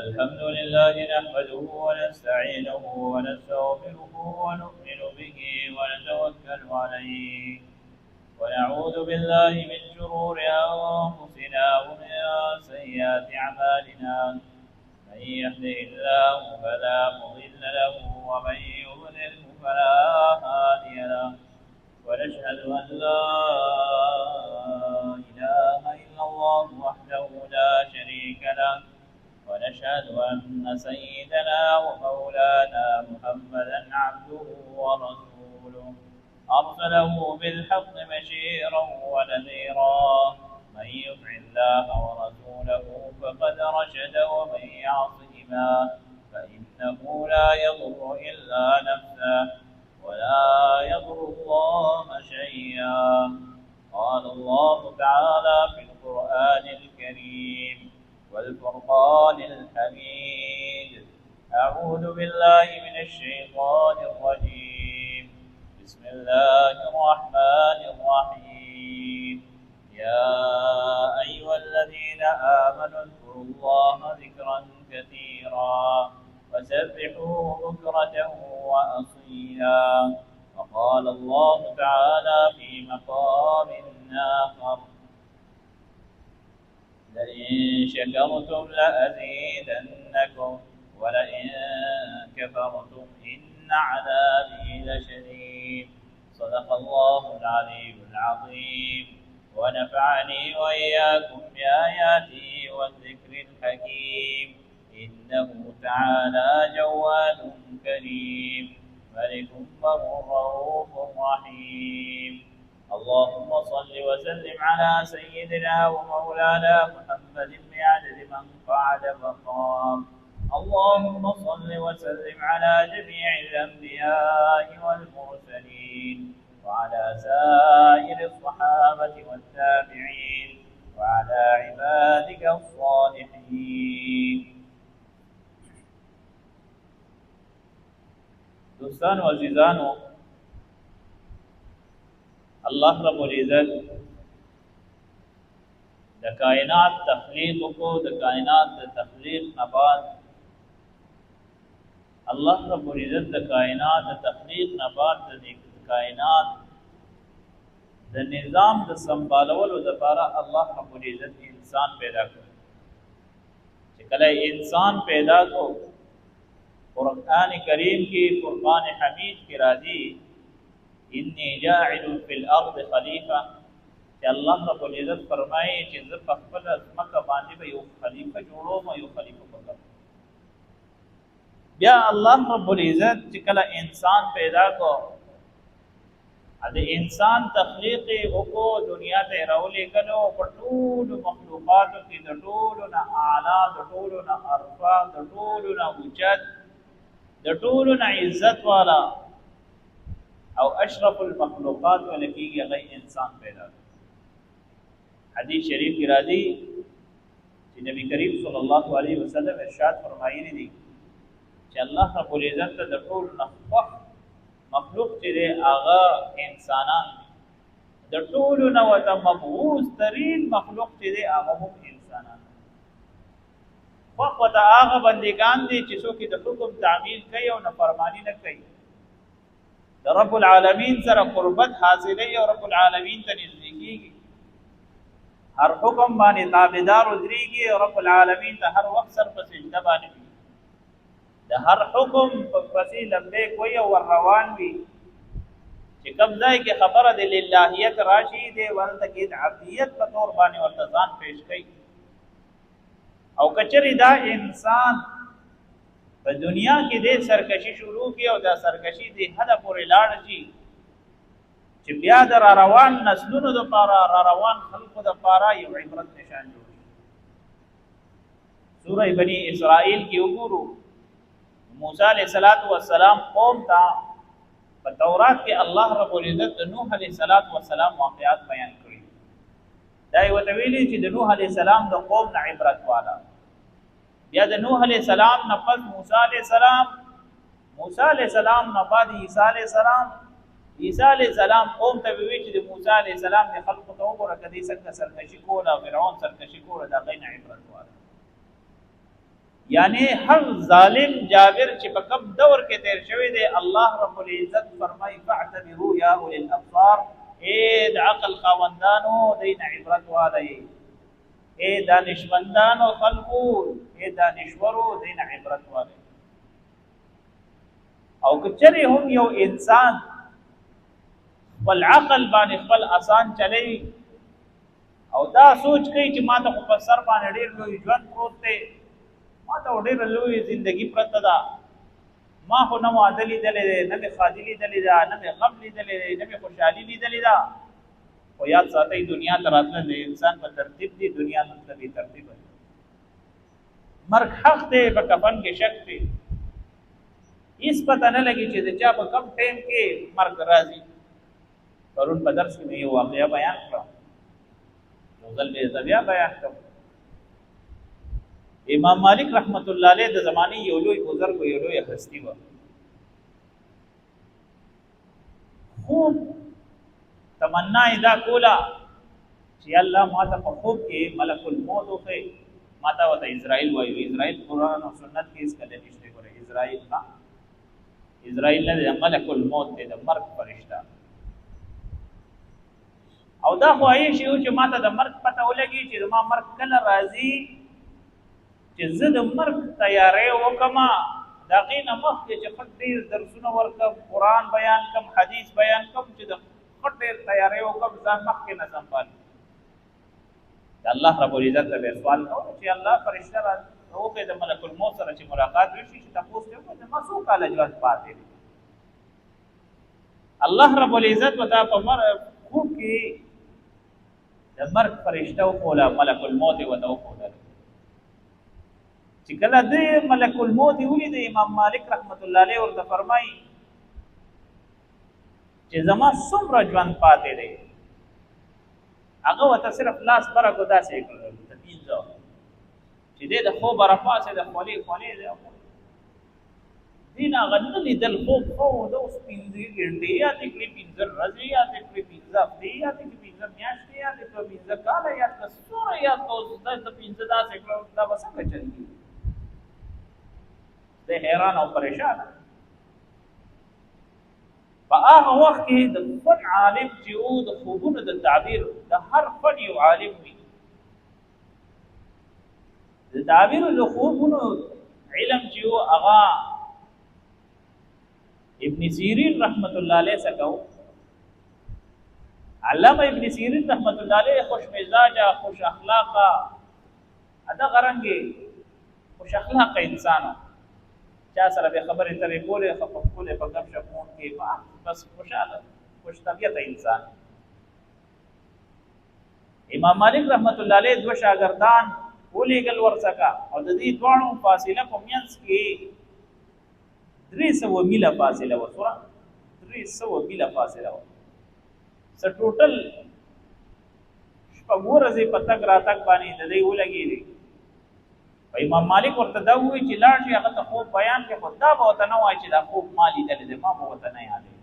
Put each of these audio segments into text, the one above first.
الحمد لله نحمده ونستعينه ونستغفره ونؤمن به ونتوكل عليه، ونعوذ بالله من شرور أنفسنا ومن سيئات أعمالنا. من يهده الله فلا مضل له ومن يضلله فلا هادي له. ونشهد أن لا إله إلا الله وحده لا شريك له، ونشهد أن سيدنا ومولانا محمدا عبده ورسوله، أرسله بالحق بشيرا ونذيرا. من يطع الله ورسوله فقد رشد، ومن يعصهما فإنه لا يضر إلا نفسه ولا يضر الله شيئا. قال الله تعالى في القرآن الكريم والفرقان الحميد: أعوذ بالله من الشيطان الرجيم، بسم الله الرحمن الرحيم. يا أيها الذين آمنوا اذكروا الله ذكرا كثيرا وسبحوه بكرة وأصيلا. وقال الله تعالى في مقام آخر: لئن شكرتم لأزيدنكم ولئن كفرتم إن عذابي لشديد. صدق الله العلي العظيم، ونفعني وإياكم بآياته والذكر الحكيم، إنه تعالى جواد كريم ملك بر رؤوف رحيم. اللهم صل وسلم على سيدنا ومولانا محمد بعدد من قعد وقام. اللهم صل وسلم على جميع الأنبياء والمرسلين وعلى سائر الصحابة والتابعين وعلى عبادك الصالحين. دوستانو عزیزانو، الله رب العزت د کائنات تخلیق کو، د کائنات د تخلیق نه بعد الله رب العزت د کائنات د تخلیق نه بعد د کائنات د نظام د سمبالولو لپاره الله رب العزت انسان پیدا کړ. چې کله انسان پیدا کو، قرآن کریم کې فرقان حمید کې راځي: انی جاعل فی الارض خلیفہ، چې الله رب العزت فرمایي چې زه په خپله ځمکه باندې به یو خلیفہ جوړوم، یو خلیفہ به. بیا الله رب العزت چې کله انسان پیدا کو، د انسان تخلیق یې وکړو، دنیا ته یې راولېږلو، په ټولو مخلوقاتو کې د ټولو نه اعلی، د ټولو نه ارفع، د ټولو نه اوچت، د ټولو نه عزت والا او اشرف المخلوقات ویل کېږي، هغه انسان پیدا کړ. حدیث شریف کې راځي چې نبی کریم صلی الله علیه وسلم ارشاد فرمایلی دی چې الله رب العزت ته د ټولو نه خوښ مخلوق چې دی هغه انسانان دي، د ټولو نه ورته مبغوض ترین مخلوق چې دی هغه هم انسانان دي. خوښ ورته هغه بندګان دي چې څوک د حکم تعمیل کوي او نافرماني نه کوي، د رب العالمین سره قربت حاصلوي او رب العالمین ته نږدې کېږي، هر حکم باندې تابعدار ودرېږي او رب العالمین ته هر وخت سر په سجده باندې وي، د هر حکم په پسې لبیک وایي او ور روان وي. چې کوم ځای کې خبره د للهیت راشي، دی ورته کې د عبدیت په تور باندې ورته ځان پیش کوي. او کچري دا انسان په دنیا کې د سرکشي شروع کی او دا سرکشي د حد پورې لاړ شي چې بیا د را روان نسلونو دپاره، را روان خلکو دپاره یو عبرت نشان جوړ شي. سوره بنی اسرائیل کې وګورو، موسی علیه الصلاۃ والسلام قوم ته په تورات کې الله رب العزت د نوح علیه الصلاۃ والسلام واقعات بیان کړي. دا یې ورته ویلي چې د نوح علیه السلام د قوم نه عبرت والا. بیا د نوح علیه السلام نه پس موسی علیه السلام، موسی علیه السلام نه بعد عیسی علیه السلام، عیسی علیه السلام قوم ته وی چې د موسی علیه السلام د خلکو ته وګوره کدی څنګه سرکشي کوله، فرعون سرکشي کوله، دا غي نه عبرت واله. یعنی هر ظالم جابر چې په کوم دور کې تیر شوی دی، الله رب العزت فرمای فاعتبروا یا اولی الابصار، اے د عقل خاوندانو دین عبرت والئ، اے دانشمندانو خلقو، اے دانشورو دین عبرت والئ. او که چېرې هم یو انسان خپل عقل باندې خپل اسان چلی او دا سوچ کوي چې ما ته خو په سر باندې ډېر لوی ژوند پروت دی، ما ته ډېره لویه زندګي پرته ده، ما خو نه واده لیدلی دی، نه مې ښادي لیدلې ده، نه مې غم لیدلی دی، نه مې خوشحالي لیدلې ده. خو یاد ساتئ، دنیا ته راتلل د انسان په ترتیب دی، دنیا نه تله بې ترتیبه دی. مرګ حق دی، په کفن کې شک دی، هیڅ پته نه لګي چې د چا په کوم ټایم کې مرګ راځي. پرون په درس کې مې یو واقعه بیان کړه، یو ځل به زه بیا بیان کړم. امام مالک رحمت الله علیه د زمانې یو لوی بزرګ، یو لوی هستی و. خوب تمنا یې دا کوله چې الله ما ته په خوب کې ملک الموت وښیي. ما ته ورته اسرائیل وایو، اسرائیل قرآن او سنت کې هېڅکله نشته. ګوره اسرائیل نه، اسرائیل نه دی، ملک الموت دی، د مرګ فرشته. او دا خواهش یې و چې ما ته د مرګ پته ولګي، چې زما مرګ کله راځي، چې زه د مرګ تیاری وکړم. د هغې نه مخکې چې ښه ډېر درسونه ورکړم، قرآن بیان کړم، حدیث بیان کړم، چې د ښه ډېر تیاری وکړم، ځان مخکې نه سنبال. د الله رب العزت ته به سوال کوم چې الله فرشته را وکړي، د ملک الموت سره چې ملاقات وشي، چې تپوس ترې وکړي ما څو کاله ژوند پاتې دی. الله رب العزت ورته په خوب کې د مرګ فرشته وښوله، ملک الموت یې ورته وښودله. چې کله د ملک الموت ولید، امام مالک رحمت الله علیه ورته فرمایي چې زما څومره ژوند پاتې دی. هغه ورته صرف لاس بره کو داسې یې کړل ته پنځه، چې دی د خوبه راپاڅېد، خولې خولې دی، دین هغه نه لیدل خوب. خو ده اوس 5 ګنټې یادې کړې، 5 ورځې یادې کړې، 5 هفتې یادې کړې، 5 میاشتې یادې کړې، 5 کاله یاد کړه، څومره یاد کړه، اوس دا د 5 داسې کړه، دا به څنګه چل کېږي؟ دی حیران او پریشان. په هغه وخت کې د فن عالم چې و، د خوبونو د تعبیر د هر فن یو عالم وي، د تعبیر د خوبونو علم چې و، هغه ابن سیرین رحمت الله علیه څخه و. علامه ابن سیرین رحمت الله علیه خوش مزاجه، خوش اخلاقه، دغه رنګې خوش اخلاقه انسان، چا سره به خبرې ترې کولې، ښه په ښکلې په ګپ شپ مون کې بس خوشحاله خوش طبیعته انسان. امام مالک رحمت الله علیه دوه شاګردان ولېږل ورڅخه، او د دې دواړو فاصله په منځ کې 300 میله فاصله وه. څومره؟ 300 میله فاصله وه. څه ټوټل 6 ورځې په تګ راتګ باندې د دوی ولګېدې. امام مالک ورته دا وویل چې لاړ شي هغه ته خوب بیان کړي، خو دا به ورته نه وایي چې دا خوب ما لیدلی دی، ما به ورته نه یادوي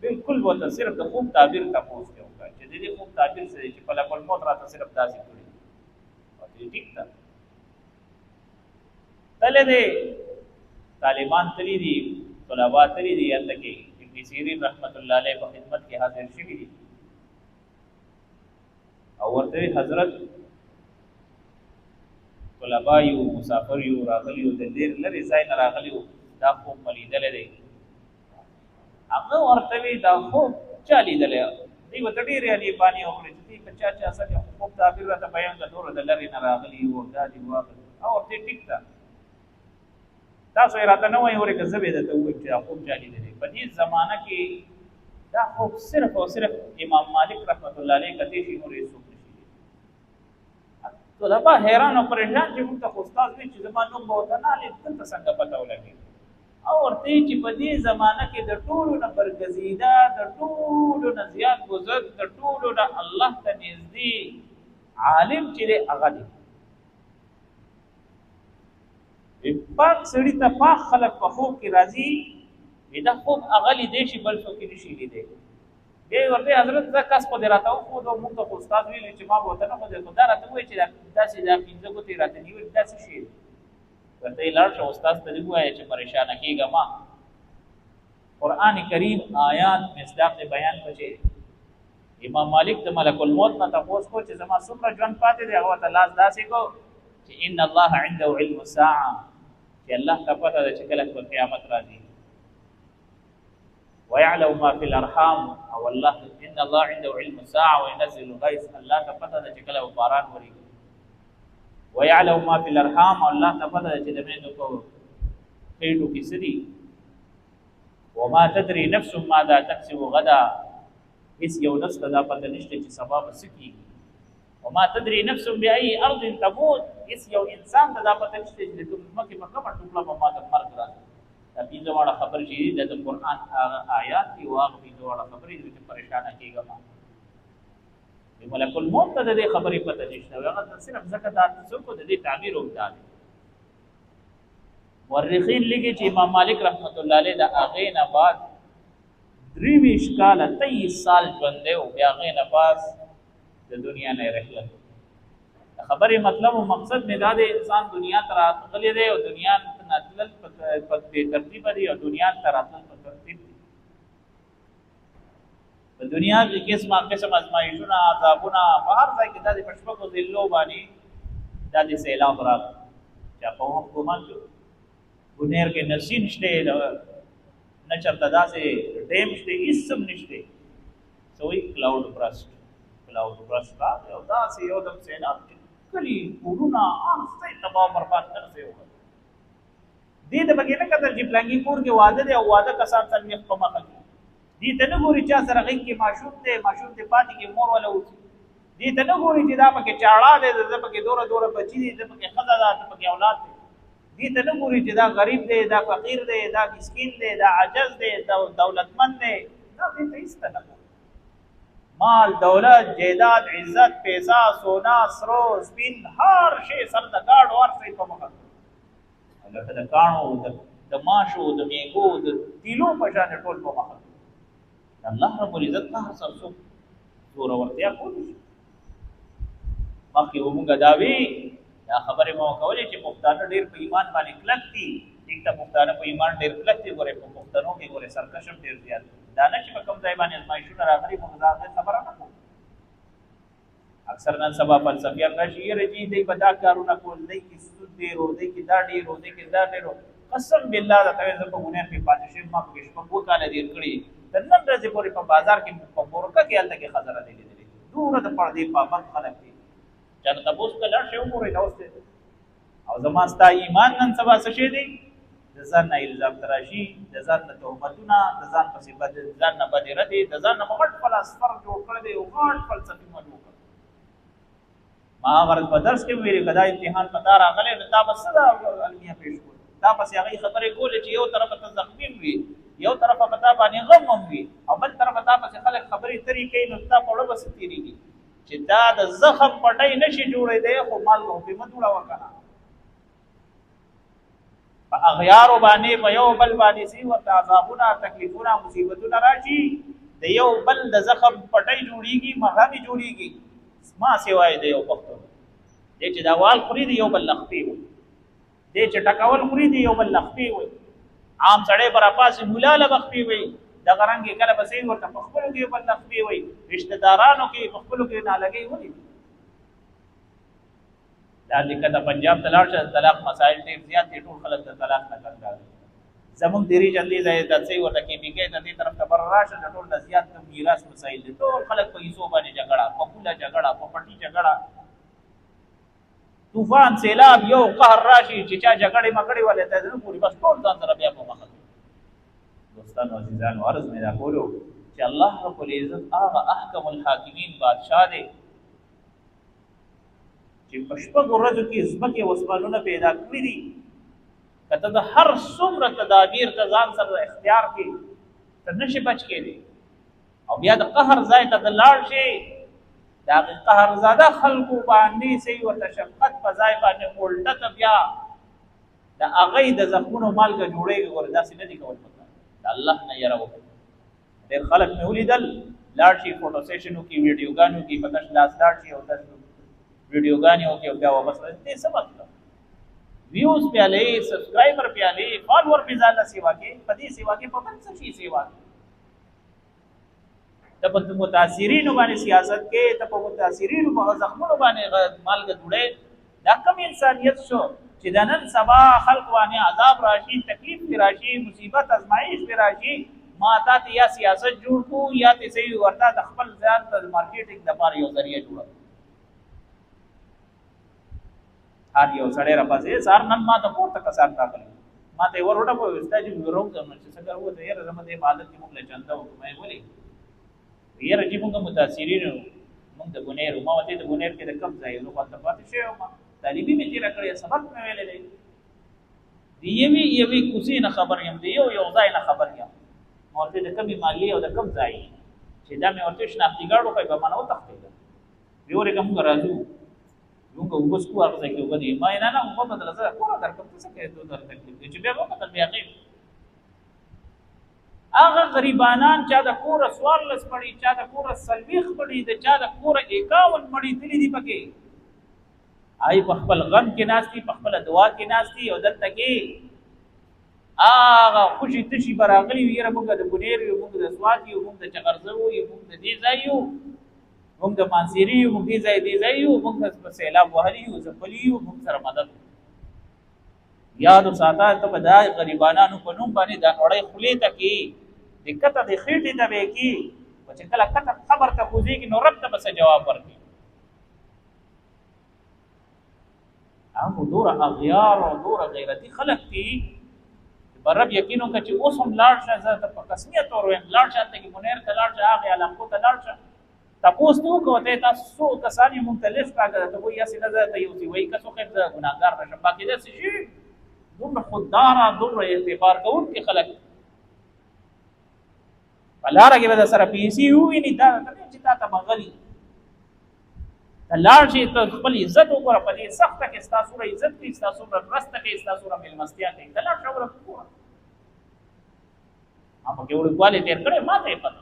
بالکل، ورته صرف د خوب تعبیر تپوس دی وکړه چې د دې خوب تعبیر څه دی، چې ملک الموت راته صرف داسې کړي. ورته ټیک ده، تللی دی، طالبان تللی دي، طلبا تللی دي، هلته کې ابن سیرین رحمت الله علیه په خدمت کې حاضر شوي دي او ورته حضرت طلبا یو، مسافر یو، راغلی یو، د ډېر لرې ځای نه راغلی یو، دا خوب مې لیدلی دی. هغه ورته وی دا خوب چا لیدلی؟ دوی ورته ډېرې علیبانې وکړې چې دوی په چا چا څه خوب تعبیر راته بیان کړه، دومره د لرې نه راغلي یو، دا دي واغلي. او ورته ټیک ده، تاسو یې راته نه وایي، ورې که زه به یې درته ووایم چې دا خوب چا لیدلی. په دې زمانه کې دا خوب صرف او صرف امام مالک رحمت الله علیه کتی شي، نور یې څوک نشي. طلبا حیران او پریشان چې موږ ته خو استاد وي چې زما نوم به ورته نه اخلي، دلته څنګه پته ولګي؟ او ورته چې په دې زمانه کې د ټولو نه برګزیده، د ټولو نه زیات بزرګ، د ټولو نه الله ته نږدې عالم چې دی هغه دی. پاک سړي ته پاک خلک په خوب کې راځي، دا خوب هغه لیدی شي، بل څوک یې نشي لیدی. بیا یې ورته حضرت دا کس خو دې راته وښود، موږ ته خو استاد ویلي چې ما به ورته نه ښودی، خو دا راته ووایي چې داسې دا 5 ګوتې راته نیولې، دا څه شی دی؟ ورته یې لاړ شه استاد ته دې ووایه چې پریشانه کېږه مه. قرآن کریم آیات مصداق بیان پچې امام مالک د ملک الموت نه تپوس کو چې زما څومره ژوند پاتې دی، هغه ته لاس داسې کو چې ان الله عنده علم الساعه، چې الله ته پته ده چې کله به قیامت راځي. ويعلم ما في الارحام، او الله ان الله عنده علم الساعه وينزل الغيث، الله ته پته ده چې کله به باران ورېږي. ويعلم ما في الارحام، او الله ته پته ده چې د میندو په خېټو کې څه دي. وما تدري نفس ماذا تكسب غدا، هیڅ یو نفس ته دا پته نشته چې سبا به څه کېږي. وما تدري نفس بأي ارض تموت، هیڅ یو انسان ته دا پته نشته چې د کوم ځمکې په کومه ټوکړه به ماته مرګ راځي. دا پنځه واړه خبرې چې دي دا د قرآن هغه آیات دي او هغه پنځه واړه خبرې دي چې پریشانه کېږه مه. د ملک الموت ته د دې خبرې پته نشته، هغه صرف ځکه دا څوک د دې تعبیر هم دا دی. مورخین لیکي چې امام مالک رحمت الله علیه د هغې نه بعد 23 کاله 23 سال ژوند دی او بیا هغې نه پس د دنیا نه رحلت. د خبرې مطلب او مقصد مې دا دی، انسان دنیا ته راغلی دی او دنیا ته نه تلل په بې ترتیبه دی او دنیا ته راتلل په ترتیب دی. په دنیا کې قسمه قسم ازمایښونه، عذابونه، په هر ځای کې دا د په شپږو ضلعو باندې دا د سیلاب راغی. چا په هم ګمان شو بونیر کې نسین شته، نه چېرته داسې ډیم شته، هېڅ هم نشته. څه وایي؟ کلاوډ برسټ، کلاوډ برسټ راغی او داسې یو دم سیلاب چې کلي کورونه هر څه یې تباه برباد کړ. څه یې وکړل؟ دې ته پکې نه کتل چې پلانګي کور کې واده دی او واده کسان 40 په مخه کړي. دې ته نه ګوري چا سره غېږ کې ماشوم دی، ماشوم دې پاتې کې مور وله اوسي. دې ته نه ګوري چې دا پکې چاړه دی، ده پکې دوره دوره بچي دي، ده پکې ښځه ده، ده پکې اولاد دی. دې ته نه ګوري چې دا غریب دی، دا فقیر دی، دا مسکین دی، دا عجز دی، دا دولتمند دی. دا دې ته هېڅ ته نه ګوري. مال، دولت، جیداد، عزت، پیسه، سونا، سرو، سپین، هر شی سر د ګاډو هر څه یې په مخه کړو. لکه د کاڼو، د ماشو، د میږو، د تیلو په شان ټول په مخه کړو. الله رب العزت قهر سره څوک زورورتیا کولی شي؟ مخکې به مونږ دا وی، دا خبرې مو کولې چې پښتانه ډېر په ایمان باندې کلک دي. ټیک ته پښتانه په ایمان ډېر کلک دي، ګورې په پښتنو کې ګورې سرکش هم ډېر زیات دي. دا نه چې په کوم ځای باندې ازمایښونه راغلي، موږ دا خبره نه کوو. اکثر نن سبا فلسفیان راشي، یاره جي دی به دا کارونه کول، دی کې سود ډېر و، دی کې دا ډېر و، دی کې دا ډېر و. قسم بالله درته وایم، زه په بونیر کې پاتې شوم، ما پکې شپږ اووه کاله تېر کړي، تر نن ورځې پورې په بازار کې په بورکه کې هلته کې ښځه نه دی لیدلې. دومره د پردې پابند خلک دي. چا ته تپوس وکړه، لاړ شئ وګورئ دا اوس دی. او زما ستا ایمان نن سبا څه شی دی؟ د ځان نه الزام تراشي، د ځان نه تهمتونه، د ځان پسې بد، ځان نه بدې ردې، د ځان نه مو غټ فلاسفر جوړ کړی دی او غټ فلسفي مو جوړ کړی. ما هغه ورځ په درس کې ویلي، که دا امتحان په تا راغلی نو تا به څه دا المیه پېښ کړو؟ تا پسې هغې خبرې کولې چې یو طرف ته زخمي هم وي، یو طرف په تا باندې غم هم وي، او بل طرف تا پسې خلک خبرې ترې کوي، نو تا په اوړه به څه تېرېږي؟ چې دا د زخم پټۍ نه شي جوړېدی، خو مالګه خو پرې مه جوړوه که نه. په اغیارو باندې په یو بل باندې سي ورته عذابونه، تکلیفونه، مصیبتونه راشي، د یو بل د زخم پټۍ جوړیږي، مرهمې جوړیږي. ما سوای د یو پښتون دی چې دا وال خوري، د یو بل لخپې وي، دی چې ټکول خوري، د یو بل لخپې وي. عام سړی پر پاسې مولا له بخپې وي، دغه رنګ کله به سي ورته په خپلو کې یو بل لخپې وي، رشته دارانو کې په خپلو کې نالګۍ ولي. لاندې کته پنجاب ته لاړ شه، طلاق مسایل ډېر زیات دي، ټول خلک د طلاق نه تنګ راغلي. زمونږ د ریجن دې ځای د څه ورته کې پی کې د دې طرف ته بر راشه، د ټول نه زیات د میراث مسایل دي. ټول خلک په حصو باندې جګړه، په پوله جګړه، په پټي جګړه، طوفان، سیلاب، یو قهر راشي چې چا جګړې مګړې ولې ته نه پوري، بس ټول ځان سره بیا په مخه. دوستانو، عزیزانو، عرض مې دا کولو چې الله رب العزت هغه احکم الحاکمین بادشاه دی چې په شپږو ورځو کې ځمکې او اسمانونه پیدا کړي دي. که ته د هر څومره تدابیر ته ځان سره اختیار کړې، ته نشې بچ کېدی. او بیا د قهر ځای ته د لاړ شې، د هغې قهرزاده خلکو باندې سي ورته شفقت په ځای باندې الټه ته بیا د هغې د زخمونو مالګه جوړېږي. ګوره داسې نه دي کول پکار، د الله نه یره وکړه. ډېر خلک مې ولیدل، لاړ شي فوټو سیشن وکړي، ویډیوګانې وکړي، په تش لاس لاړ شي او تش ویډیوګانې وکړي او بیا واپس راځي. دې څه مطلب؟ ویوز پیالې، سبسکرایبر پیالې، فالوور پې ځان له سیوا کې، په دې سیوا کې په بل څه شي سیوا کې. ته په متاثرینو باندې سیاست کې، ته په متاثرینو په زخمونو باندې مالګه دوړې. دا کوم انسانیت شو چې د نن سبا خلق باندې عذاب راشي، تکلیف پې راشي، مصیبت ازمایش پې راشي، ما تا ته یا سیاست جوړ کو یا ته صحیح ورته د خپل ځان ته د مارکیټینګ دپاره یو ذریعه جوړه. هر یو سړی را پاسې سهار نن ما ته پورته کسان راغلي، ما ته یې ور وټپوه، ستا چې وروم ځم چې څنګه ووته، یاره زما دې په حالت کې موږ له چنده وکړو. ما یې ولې؟ یاره چې موږ متاثرین یو، موږ د بونیر یو. ما ورته د بونیر کې د کوم ځای یو؟ خو هلته پاتې شوی وم، طالبي مې تېره کړې، سبق مې ویلی دی، د یوې یوې کوڅې نه خبر یم، د یو یو ځای نه خبر یم. ما ورته د کومې مالیې او د کوم ځای چې دا مې ورته شناختي کارډ وښیي، به ما نه وتښتېده. ویې ورېږه موږ راځو، موږ اوبه څښو، هغه ځای کې اوبه دي. ما یې نه نه اوبه به درته زه کوره درکړم، ته څه کوې دومره تکلیف دی؟ چې بیا وکتل بیا هغې هغه غریبانان چا د کوره 14 مړي، چا د کوره 40 مړي، د چا د کوره 51 مړي تللي دي پکې. آی په خپل غم کې ناست دي، په خپله دعا کې ناست دي، او دلته کې هغه خوشي تشي به راغلي وي، یاره موږ د بونیر یو، موږ د سوات یو، موږ د چغرزو یو، موږ د دې ځای یو، موږ د مانسیري یو، موږ دې ځای دې ځای یو، موږ په سیلاب وهلي یو، ځپلي یو، موږ سره مدد وکړو. یاد وساته ته به دا غریبانانو په نوم باندې دا نوړی خولې ته کې، د کته د خېټې ته به یې کې، خو چې کله کته قبر ته کوزېږي نو رب ته به څه جواب ورکړي؟ هغه دوره اغیار او دوره غیرتي خلک دي چې پر رب یقین وکړه چې اوس هم لاړ شه، زه ته په قسمیه طور وایم، لاړ شه هلته کې بونیر ته لاړ شه، هغې علاقو ته لاړ شه، تپوس دې وکړه، ورته تاسو څو کسان یې مونږ ته لست راکړه، ته وایي هسې نه زه ته یو څه وایي کس وښیم زه ګناهګار نه شم. باقي داسې شي دومره خودداره، دومره اعتبار کوونکي خلک په لاره کې به در سره پیسې وویني، دا ته نه چې تا ته به غلي ته لاړ شې، ته خپل عزت وګوره. په دې سخته کې ستا څومره عزت کوي، ستا څومره مرسته کوي، ستا څومره مېلمستیا کوي، ته لاړ شه ورته وګوره. ما پکې وړوکوالی تېر کړی، ما ته یې پته.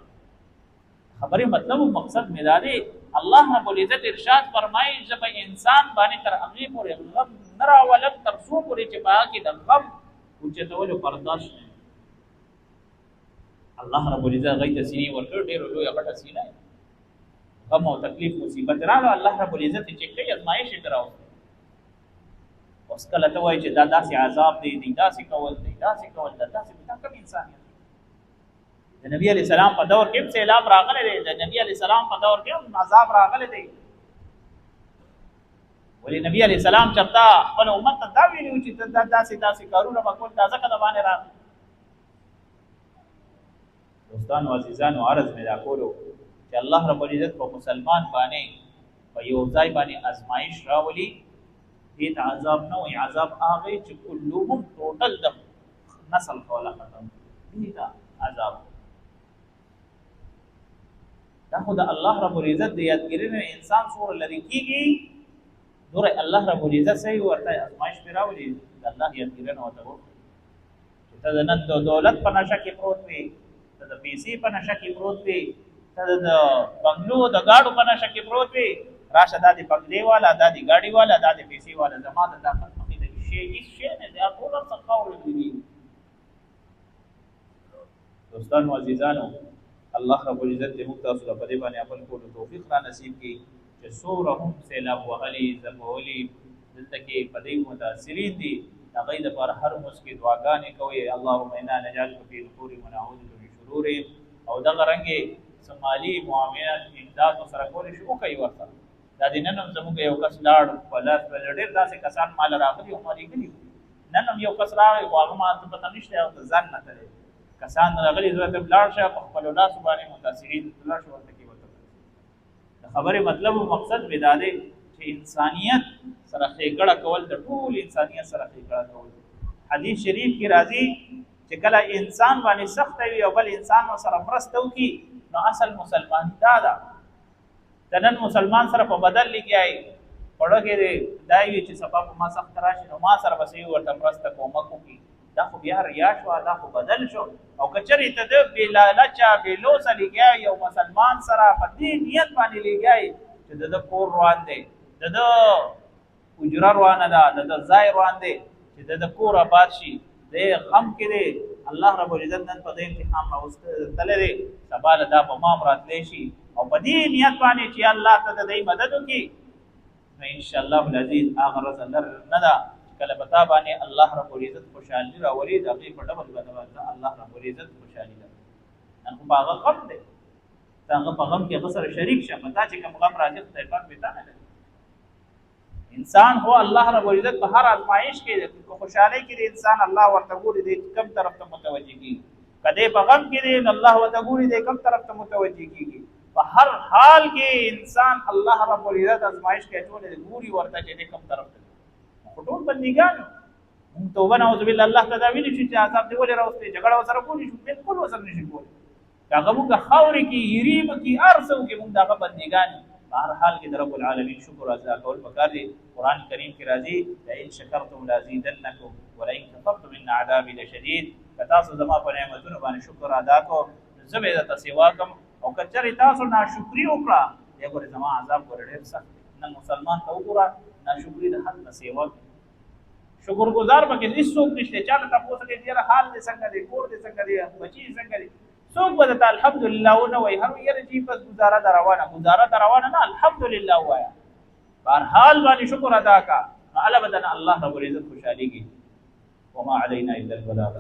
خبرې مطلب او مقصد مې دا دی، الله رب العزت ارشاد فرمایي زه به انسان باندې تر هغې پورې غم نه راولم تر څو پورې چې په هغه کې د غم اوچتولو برداشت نه. الله رب العزت هغوی ته سینې ورکړ، ډېره لویه غټه سینه، غم او تکلیف مصیبت راغله، الله رب العزت چې کوي ازمایش یې راوستی. اوس کله ته وایې چې دا داسې عذاب دی، دی داسې کول، دی داسې کول، دا داسې، دا کوم انسانیت؟ د نبی علیه السلام په دور کې هم سیلاب راغلی دی، د نبی علیه السلام په دور کې هم عذاب راغلی دی. ولې نبی علیه السلام چرته خپل امت ته دا ویلي وو چې دا داسې داسې کارونه به کول، دا ځکه د باندې راغلی. دوستانو عزیزانو، عرض مې دا کولو چې الله رب العزت په مسلمان باندې په یو ځای باندې ازمایش راولي، دې ته عذاب نه وایي، عذاب هغه چې کلهم ټوټل د نسل خوله ختم، دې ته عذاب. دا خو د الله رب العزت د یادګیري نه انسان څومره لرې کېږي، دومره الله رب العزت صحیح ورته ازمایش پرې راولي، د الله یادګیرنه ورته وکړي. چې ته د نن د دولت په نشه کې پروت وې، ته د پیسې په نشه کې پروت وې، ته د بنګلو د ګاډو په نشه کې پروت وې، راشه دا د بنګلې والا، دا د ګاډي والا، دا د پیسې والا، زما د طاقت مخې ته شی هېڅ شی نه دی، ټول هر څه خاورې دي. دوستانو عزیزانو، الله رب العزت دې موږ تاسو ته په دې باندې عمل کولو توفیق را نصیب کړي چې څومره هم سیلاب وهلي ځپولي دلته کې په دې متاثرین دي، د هغوی دپاره هر لمونځ کې دعاګانې کوئ، اللهم انا نجعلک فی نحورهم ونعوذ بک من شرورهم. او دغه رنګ څه مالي معاونت امداد ورسره کولی شي وکړئ ورسره. دا دی نن هم زموږ یو کس لاړ په لاس په ډېر داسې کسان مال راغلي او ما لیږلي وو. نن هم یو کس راغی، خو هغه ما ته پته نشته، هغه ته ځان نه تللی. کسان راغلي، زه ورته لاړ شه په خپلو لاسو باندې متاثرین ته لاړ شه ورته کې ورته. د خبرې مطلب او مقصد مې دا دی چې انسانیت سره ښېګړه کول، د ټول انسانیت سره ښېګړه کول. حدیث شریف کې راځي چې کله انسان باندې سخته وي او بل انسان سره مرسته وکړي، نو اصل مسلماني دا ده. د نن مسلمان سره په بدل لګیا یې، خوړه کې دی دا وي چې سبا په ما سخت راشي نو ما سره به صحیح ورته مرسته کومک وکړي، دا خو بیا ریا شوه، دا خو بدل شو. او که چېرې ته د بې لالچه بې لوسه لګیا یو مسلمان سره په دې نیت باندې لګیا یې چې د ده کور روان دی، د ده اجره روانه ده، د ده ځای روان دی، چې د کور آباد شي، دی غم کې دی، الله رب العزت نن په دې امتحان راوستلی دی، سبا له دا په ما هم راتلی شي، او په دې نیت باندې چې الله ته د دې مدد وکړي، نو ان شاء الله العزیز هغه ورځ لرې نه ده چې کله په تا باندې الله رب العزت خوشحالي راولي، د هغې په ډول به الله رب العزت خوشحالي ده. نن خو په هغه غم دی، ته هغه په غم کې هغه سره شریک شه، په تا چې کوم غم راځي خدای پاک به تا نه لري. انسان خو الله رب العزت په هر ازمایش کې په خوشحالۍ کې د انسان الله ورته ګوري دی کم طرف ته متوجه کیږي، که دی په غم کې دی نو الله ورته ګوري دی کم طرف ته متوجه کیږي. په هر حال کې انسان الله رب العزت ازمایش کې اچولی دی، ګوري ورته چې دی کم طرف ته. خو ټول بندګان موږ توبه نعوذ بالله الله ته دا ویلی شو چې عذاب دې ولې راوستی، جګړه ورسره کولی شو؟ بالکل ورسره نشي کولی. که هغه موږ خاورې کې هیري به کړي، هر څه وکړي، موږ د هغه بندګان یو. په هر حال کې د رب العالمین شکر ادا کول پکار دي. قرآن کریم کې راځي لئن شکرتم لازیدنکم ولئن کفرتم ان عذابي لشدید. که تاسو زما په نعمتونو باندې شکر ادا کړو نو زه به یې درته سیوا کړم، او که چېرې تاسو ناشکري وکړه بیا ګورې زما عذاب ګورې ډېر سخت دی. نن مسلمان ته وګوره ناشکري د حد نه سیوا کوي، شکرګزار پکې هیڅوک نشته. چا له تپوس کوي چې یاره حال دې څنګه دی، کور دې څنګه دی، بچي دې څنګه دی، څوک به درته الحمدلله ونه وایي. هر یاره چې بس ګزاره ده روانه، ګزاره ده روانه نه، الحمدلله ووایه. په هر حال باندې شکر ادا کړه، نو هله به درنه الله رب العزت خوشحالېږي. وما علينا الا البلاغ.